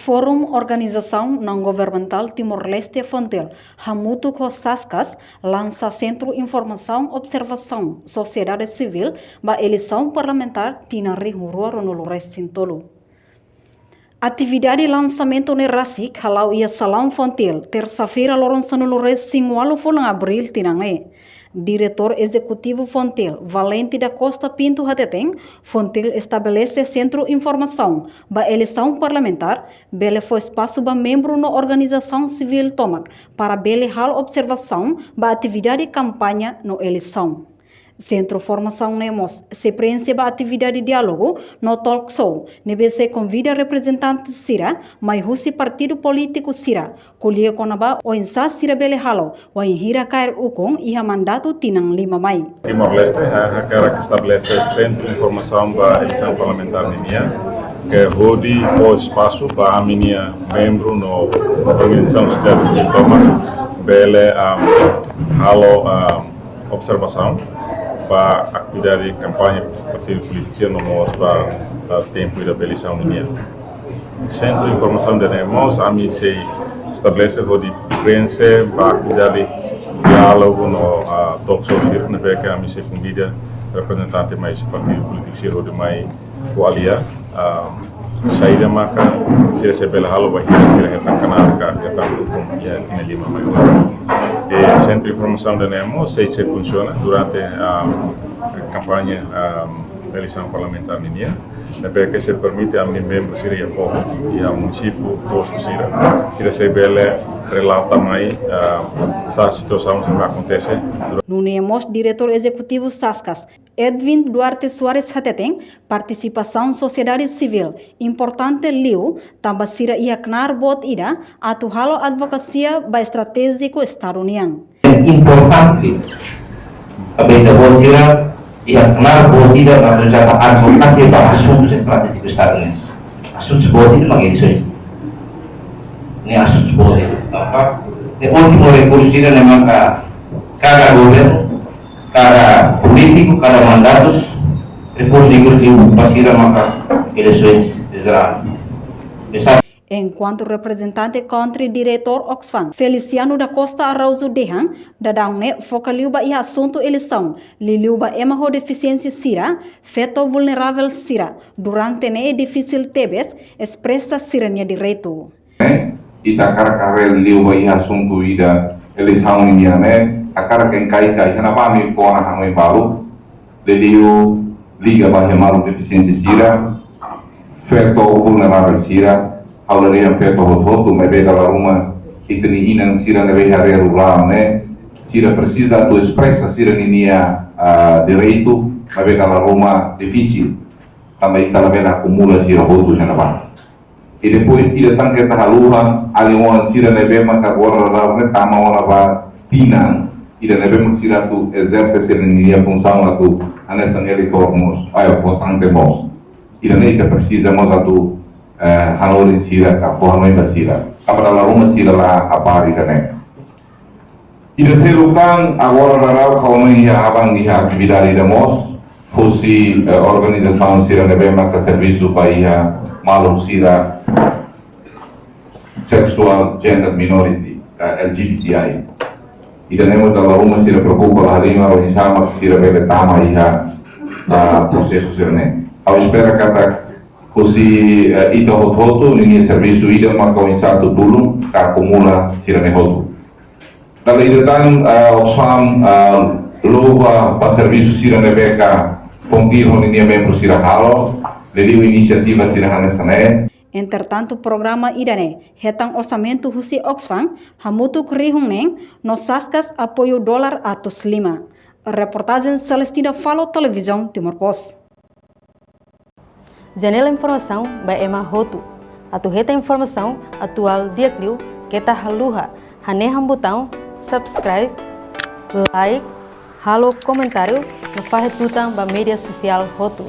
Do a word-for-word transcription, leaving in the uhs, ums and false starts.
Forum Organizasaun Naun Governamentál Timor-Leste, Fontil, hamutuk ho Saskas, lansa Sentru Informasaun Observasaun Sosiedade Sivíl ba eleisaun parlamentár tinan rihun rua ruanulu resin tolu. Atividade lansamentu ne'e rasik hala'o iha salaun Fontil, tersa-feira loron sanulu-resin-ualu fulan Abríl tinan ne'e. Diretór Ezekutivu Fontil, Valente da Costa Pinto hateten, Fontil estabelese sentru informasaun ba eleisaun parlamentár, bele fó espasu ba membru no organizasaun sivíl tomak para bele halo observasaun ba atividade kampaña no eleisaun. Sentru formasaun ne'e mós sei preenxe ba atividade diálogu no talk show, ne'ebé sei konvida reprezentante sira mai husi partidu polítiku sira, ko'alia kona-ba oinsá sira bele halo wainhira kaer ukun iha mandatu tinan lima mai. Timor-Leste ha-, hakarak estabelese sentru informasaun ba eleisaun parlamentár ninian, ke hodi fó espasu ba ami-nia membru no organizasaun sosiedade sivíl tomak bele, am, halo, am, observasaun ba atividade kampaña partidu polítiku no mós ba, ba tempu ida eleisaun ninian. Sentru informasaun ida-ne'e mós ami sei estabelese hodi preenxe ba atividade diálogu no, ah, talk show sira ne'ebé ke ami sei konvida reprezentante mai husi partidu polítiku sira hodi mai ko'alia, ah, saida maka sira sei bele halo bainhira sira hetan knaar ka hetan ukun iha tinan lima mai. E sentru informasaun ida-ne'e mós sei, sei funsiona durante, ah, kampaña, ah, eleisaun parlamentár ninian. Ne'ebé ke sei permite ami membru sira iha povu, iha munisípiu, postu sira, sira sei bele relata mai, ah, sá situasaun sira akontese. Nune'e mós Diretór Ezekutivu Saskas, Edwin Duarte Soares hateten, partisipasaun sosiedade sivíl importante liu, tanba sira iha knaar boot ida atu halo advokasia ba estratéjiku Estadu nian. Importante. Tanba ita-boot sira iha knaar boot ida atu halo advokasia ba asuntu estratéjiku Estadu nian. Asuntu boot ida mak eleisaun. Ne'e asuntu boot ida. Apa? Ne'e últimu rekursu ida ne'e maka kada governu, kada polítiku, kada mandatus, rekursu, rekursu liu ba sira maka eleisaun jerál. Enkuantu reprezentante Country Director Oxfam, Feliciano da Costa Araújo dehan, daudaun ne'e foka liu ba iha asuntu eleisaun, liuliu ba ema ho defisiénsia sira, feto vulneravel sira, durante ne'e difisil tebes espresa sira-nia direitu. Ita hakarak haree liu ba iha asuntu ida eleisaun ninian ne'e, hakarak enkaixa iha ne'ebá ami fó ona hanoin balu, liuliu liga ba iha maluk defisiénsia sira, feto vulneravel sira, ha'u la dehan feto hotu-hotu, maibé dala ruma ita-nia inan sira ne'ebé iha área rurál ne'e, sira presiza atu espresa sira-ninia, ah, direitu, maibé dala ruma difisil, tanba ita labele akumula sira hotu iha ne'ebá. I depois ida tan keta haluha, alin-oan sira ne'ebé maka agora daudaun ne'e tama ona ba tinan ida ne'ebé mak sira atu ezerse sira-ninia funsaun atu hanesan eleitór mós, ai, votante mós. Ida-ne'e ita presiza mós atu, eh, hanorin sira ka fó hanoin ba sira. Tanba dala ruma sira la apari ida-ne'e. Ida seluk tan, agora daudaun ha'u hanoin iha aban iha atividade ida mós, husi, eh, organizasaun sira ne'ebé maka servisu ba iha maluk sira seksuál gender minority, eh, L G B T I. Ida-ne'e mós dala ruma sira preokupa la halimar oinsá mak sira bele tama iha, ah, prosesu sira-ne'e. Ha'u espera katak husi, eh, ita hotu-hotu ninia servisu ida maka oinsá atu tulun ka akumula sira-ne'e hotu. Dala ida tan, ah, Oxfam, ah, louva ba servisu sira ne'ebé ke Fontil ho ninia membru sira halo, liuliu inisiativa sira hanesan ne'e. Entretantu, programa ida-ne'e hetan orsamentu husi Oxfam, hamutuk rihun neen, no Saskas apoiu dolar atus lima. Reportajen Celestina Falo, Televizaun Timor Post. Janela informasaun ba ema hotu. Atu hetan informasaun atuál di'ak liu, keta haluha hanehan butaun subscribe, like, halo komentáriu, no fahe tutan ba média sosiál hotu.